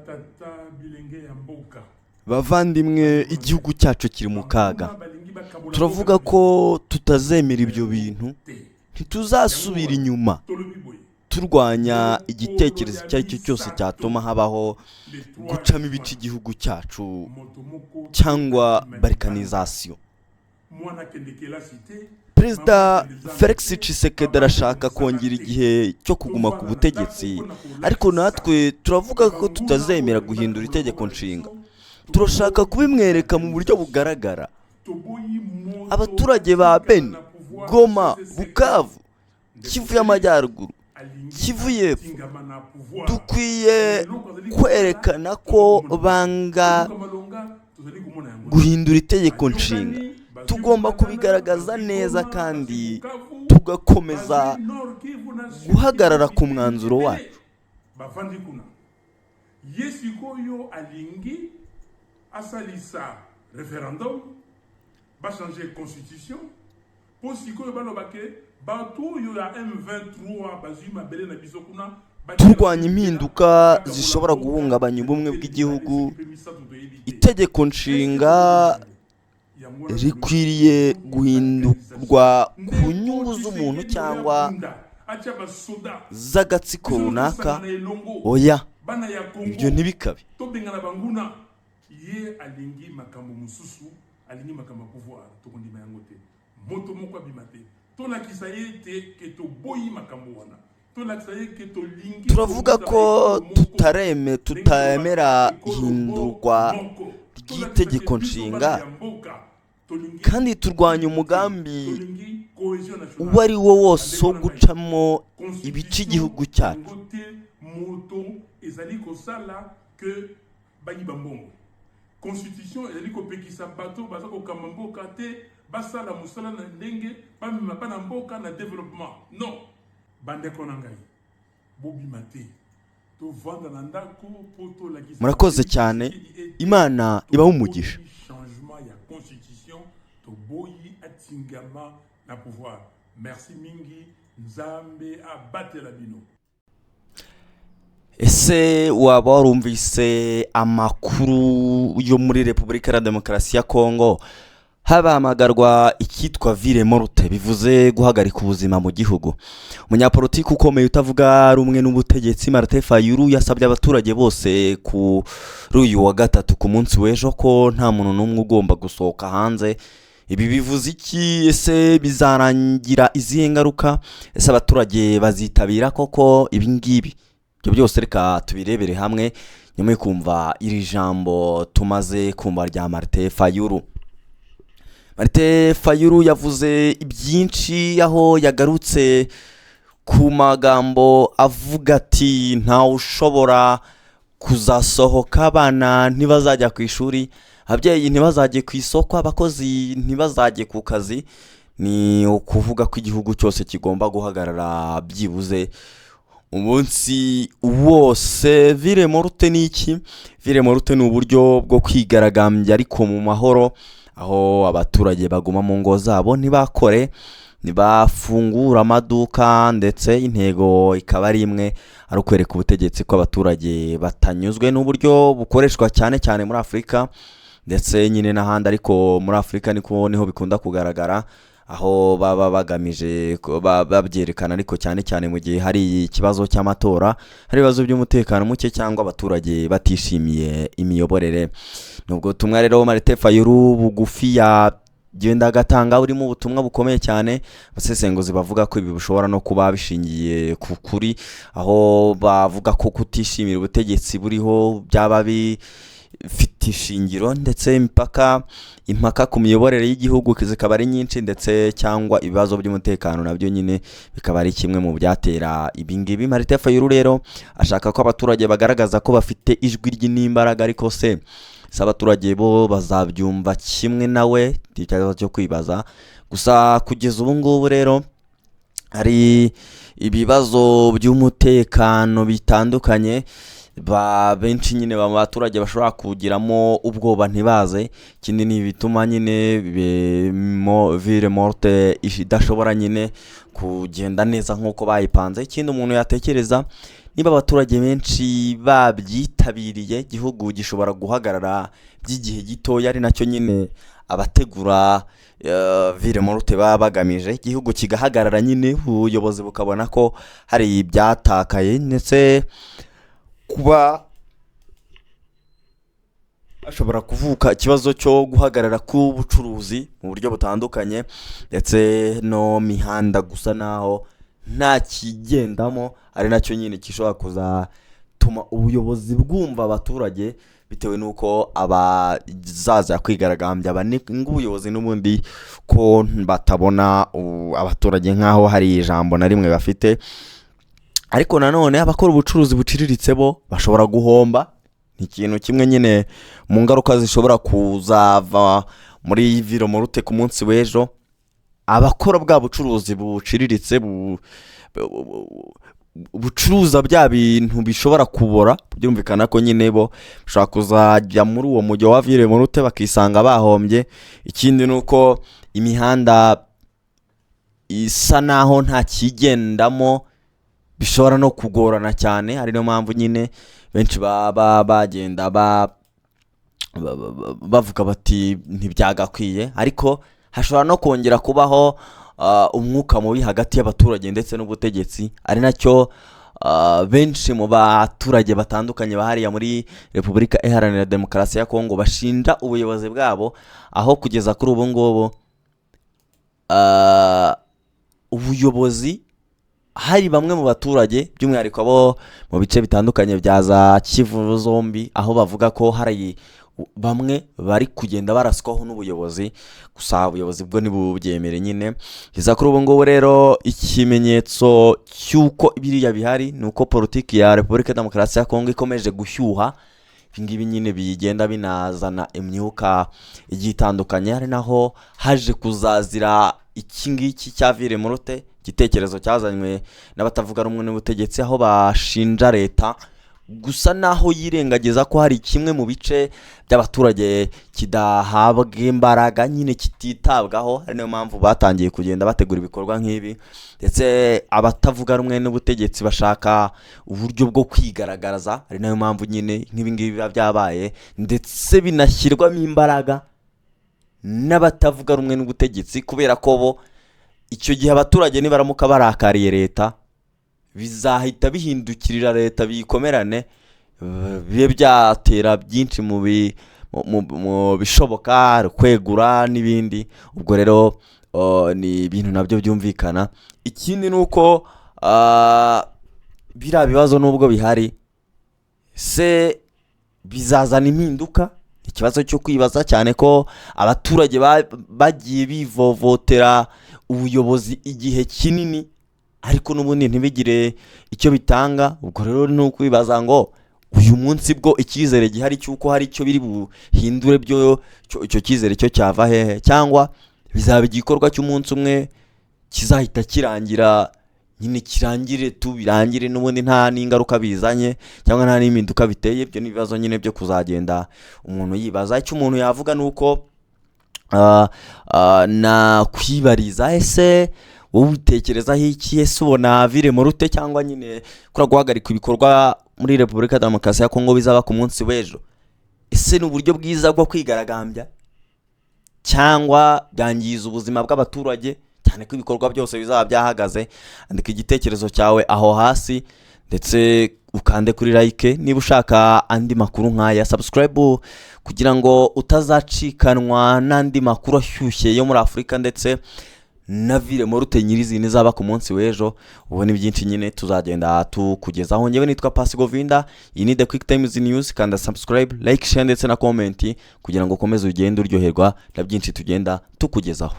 Batata bilenge ya mboka. Bavandimwe, igihugu cyacu kiri mu kaga. Balingi bakabola Turavuga mboka ko tutazemera ibyo bintu, te. ntituzasubira inyuma. Tolobi boye. Turwanya igitekerezo icyo ari cyo cyose cyatuma habaho Les trois gucamo ibice igihugu cyacu moto moko cyangwa balkanization. Mwana akende kelasi te. Perezida Felix Tshisekedi arashaka kongera igihe cyo kuguma ku butegetsi, ariko natwe turavuga ko tutazemera guhindura itegeko nshinga. Turashaka kubimwereka mu buryo bugaragara. Abaturage ba Beni, Goma, Bukavu, Kivu y'Amajyaruguru, Kivu y'Epfo, dukwiye kwerekana ko banga guhindura itegeko nshinga. Tugomba kubigaragaza neza kandi tugakomeza guhagarara ku mwanzuro wacu. Bavandi kuna ye sikoyo alingi asalisa référendum, bachange constitution mpo sikoyo baloba ke bato oyo ya M23 bazwi mabele na biso kuna. Turwanya impinduka zishobora guhungabanya ubumwe bw'igihugu. Itegeko nshinga rikwiriye guhindurwa ku nyungu z'umuntu cyangwa z'agatsiko runaka? Oya, Bana ya Kongo, ibyo ntibikabe. Tobengana banguna. Ye alingi makambo mosusu, alingi makambo ya pouvoir. Tokondima yango te. Moto moko abima te. Tolakisa ye te ke toboyi makambo wana. Tolakisa ye ke tolingi Turavuga ko kobongisa ekolo moko. tutemera Ekolo ihindurwa moko. ry'itegeko Tolakisa ke biso nshinga, bana ya mboka, tolingi kandi turwanya umugambi tolingi cohésion nationale. uwo ari wo wose wo gucamo ibice igihugu cyacu. Yango te moto ezali kosala ke bayiba mbongo. Constitution ezali kopekisa bato baza kokamba mboka te basala mosala na ndenge bamema bana mboka na développement. Non, bandeko na ngai, bobima te, tovanda na ndako mpo tolakisa Murakoze cyane, Imana ibahe umugisha. Changement ya constitution, toboyi atingama na pouvoir. Merci mingi, Nzambe abatela bino. Ese waba warumvise amakuru yo muri Repubulika ya Demokarasi ya Kongo habahamagarwa icyitwa ville morte, bivuze guhagarika ubuzima mu gihugu? Umunyapolitiki ukomeye utavuga rumwe n'ubutegetsi, Martin Fayulu, yasabye abaturage bose kuri uyu wa gatatu, ku munsi w'ejo, ko nta muntu n'umwe ugomba gusohoka hanze. Ibi bivuze iki? Ese bizarangira izihe ngaruka? Ese abaturage bazitabira koko ibi ngibi? Ibyo byose reka tubirebere hamwe nyuma yo kumva iri jambo tumaze kumva rya Martin Fayulu. Martin Fayulu yavuze byinshi, aho yagarutse ku magambo avuga ati: "Ntawe ushobora kuzasohoka, abana ntibazajya ku ishuri, ababyeyi ntibazajye ku isoko, abakozi ntibazajye ku kazi." Ni ukuvuga ko igihugu cyose kigomba guhagarara byibuze umunsi wose. Ville morte ni iki? Ville morte ni uburyo bwo kwigaragambya ariko mu mahoro, aho abaturage baguma mu ngo zabo, ntibakore, ntibafungure amaduka, ndetse intego ikaba ari imwe, ari ukwereka ubutegetsi ko abaturage batanyuzwe n'uburyo bukoreshwa cyane cyane muri Afurika ndetse nyine n'ahandi, ariko muri Afurika niko niho bikunda kugaragara, aho baba bagamije babyerekana, ariko cyane cyane mu gihe hari ikibazo cy'amatora, hari ibibazo by'umutekano muke cyangwa abaturage batishimiye imiyoborere. Nubwo butumwa rero Martin Fayulu bugufi yagenda agatanga burimo ubutumwa bukomeye cyane, abasesenguzi bavuga ko ibi bishobora no kuba bishingiye ku kuri, aho bavuga ko kutishimira ubutegetsi buriho byaba bifite ishingiro, ndetse impaka ku miyoborere y'igihugu zikaba ari nyinshi, ndetse cyangwa ibibazo by'umutekano nabyo nyine bikaba ari kimwe mu byatera ibingibi. Martin Fayulu rero ashaka ko abaturage bagaragaza ko bafite ijwi ry'imbaraga, ariko se abaturage bo bazabyumva kimwe nawe? Ni ikibazo cyo kwibaza gusa. Kugeza ubu ngubu rero hari ibibazo by'umutekano bitandukanye. Benshi nyine abaturage bashobora kugiramo ubwoba ntibaze. Ikindi ni ibituma nyine ville morte idashobora nyine kugenda neza nk'uko bayipanze. Ikindi umuntu yatekereza, niba abaturage benshi babyitabiriye, igihugu gishobora guhagarara by'igihe gitoya, ari nacyo nyine abategura ville morte baba bagamije. Igihugu kigahagarara nyine, ubuyobozi bukabona ko hari ibyatakaye, ndetse kuba hashobora kuvuka ikibazo cyo guhagarara k'ubucuruzi mu buryo butandukanye, ndetse no mihanda gusa naho nta kigendamo, ari nacyo nyine gishobora kuzatuma ubuyobozi bwumva abaturage, bitewe n'uko abazaza kwigaragambya banenga ubuyobozi n'ubundi ko batabona abaturage nk'aho hari ijambo na rimwe bafite. Ariko nanone abakora ubucuruzi buciriritse bo bashobora guhomba. Ni ikintu kimwe nyine mu ngaruka zishobora kuzava muri ville morte ku munsi w'ejo. Abakora bwa bucuruzi buciriritse, bucuruza bya bintu bishobora kubora, byumvikana ko nyine bo bashobora kuzajya muri uwo mujyi wa ville morte bakisanga bahombye. Ikindi ni uko imihanda isa naho nta kigendamo, bishobora no kugorana cyane. Ari niyo mpamvu nyine benshi baba bagenda bavuga bati ntibyagakwiye. Ariko hashobora no kongera kubaho umwuka mubi hagati y'abaturage ndetse n'ubutegetsi, ari nacyo benshi mu baturage batandukanye bahariya muri Repubulika Iharanira Demokarasi ya Kongo bashinja ubuyobozi bwabo, aho kugeza kuri ubu ngubu ubuyobozi, hari bamwe mu baturage, by'umwihariko abo mu bice bitandukanye bya za Kivu zombi, aho bavuga ko hari bamwe bari kugenda baraswaho n'ubuyobozi. Gusa ubuyobozi bwo ntibubyemere nyine. Kugeza kuri ubu ngubu rero, ikimenyetso cy'uko biriya bihari ni uko politiki ya Repubulika Demokarasi ya Kongo ikomeje gushyuha. Ibi ngibi nyine bigenda binazana imyuka igiye itandukanye, ari naho haje kuzazira iki ngiki cya ville morte, igitekerezo cyazanywe n'abatavuga rumwe n'ubutegetsi, aho bashinja leta gusa naho yirengagiza ko hari kimwe mu bice by'abaturage kidahabwa imbaraga nyine, kititabwaho. Ari niyo mpamvu batangiye kugenda bategura ibikorwa nk'ibi, ndetse abatavuga rumwe n'ubutegetsi bashaka uburyo bwo kwigaragaza. Ari nayo mpamvu nyine nk'ibi ngibi biba byabaye, ndetse binashyirwamo imbaraga n'abatavuga rumwe n'ubutegetsi, kubera ko bo icyo gihe abaturage nibaramuka barakariye leta, bizahita bihindukirira leta, biyikomerane, bibe byatera byinshi mu bishoboka, kwegura n'ibindi. Ubwo rero ni ibintu nabyo byumvikana. Ikindi ni uko biriya bibazo nubwo bihari se, bizazana impinduka? Ikibazo cyo kwibaza cyane, ko abaturage bagiye bivovotera ubuyobozi igihe kinini, ariko n'ubundi ntibigire icyo bitanga. Ubwo rero ni ukwibaza ngo uyu munsi bwo icyizere gihari cy'uko hari icyo biri buhindure byo, icyo cyizere cyo cyava hehe? Cyangwa bizaba igikorwa cy'umunsi umwe kizahita kirangira nyine, kirangire tubirangire n'ubundi nta n'ingaruka bizanye cyangwa nta n'impinduka biteye? Ibyo ni ibibazo nyine byo kuzagenda umuntu yibaza. Icyo umuntu yavuga ni uko nakwibariza: ese wowe ubitekerezaho iki? Ese ubona ville morte cyangwa nyine kuri guhagarika ibikorwa muri Repubulika ya Demokarasi ya Kongo bizaba ku munsi w'ejo, ese ni uburyo bwiza bwo kwigaragambya, cyangwa byangiza ubuzima bw'abaturage, cyane ko ibikorwa byose bizaba byahagaze? Andika igitekerezo cyawe aho hasi, ndetse ukande kuri like niba ushaka andi makuru nk'aya, subscribe kugira ngo utazacikanwa n'andi makuru ashyushye yo muri Afurika, ndetse na ville morte nyirizina izaba ku munsi w'ejo. Ubu ni byinshi nyine tuzagenda tukugezaho. Ngewe nitwa Pasi Govinda, iyi ni The Quick Times News. Kanda subscribe, like, share ndetse na comment kugira ngo ukomeze ugende uryoherwa na byinshi tugenda tukugezaho.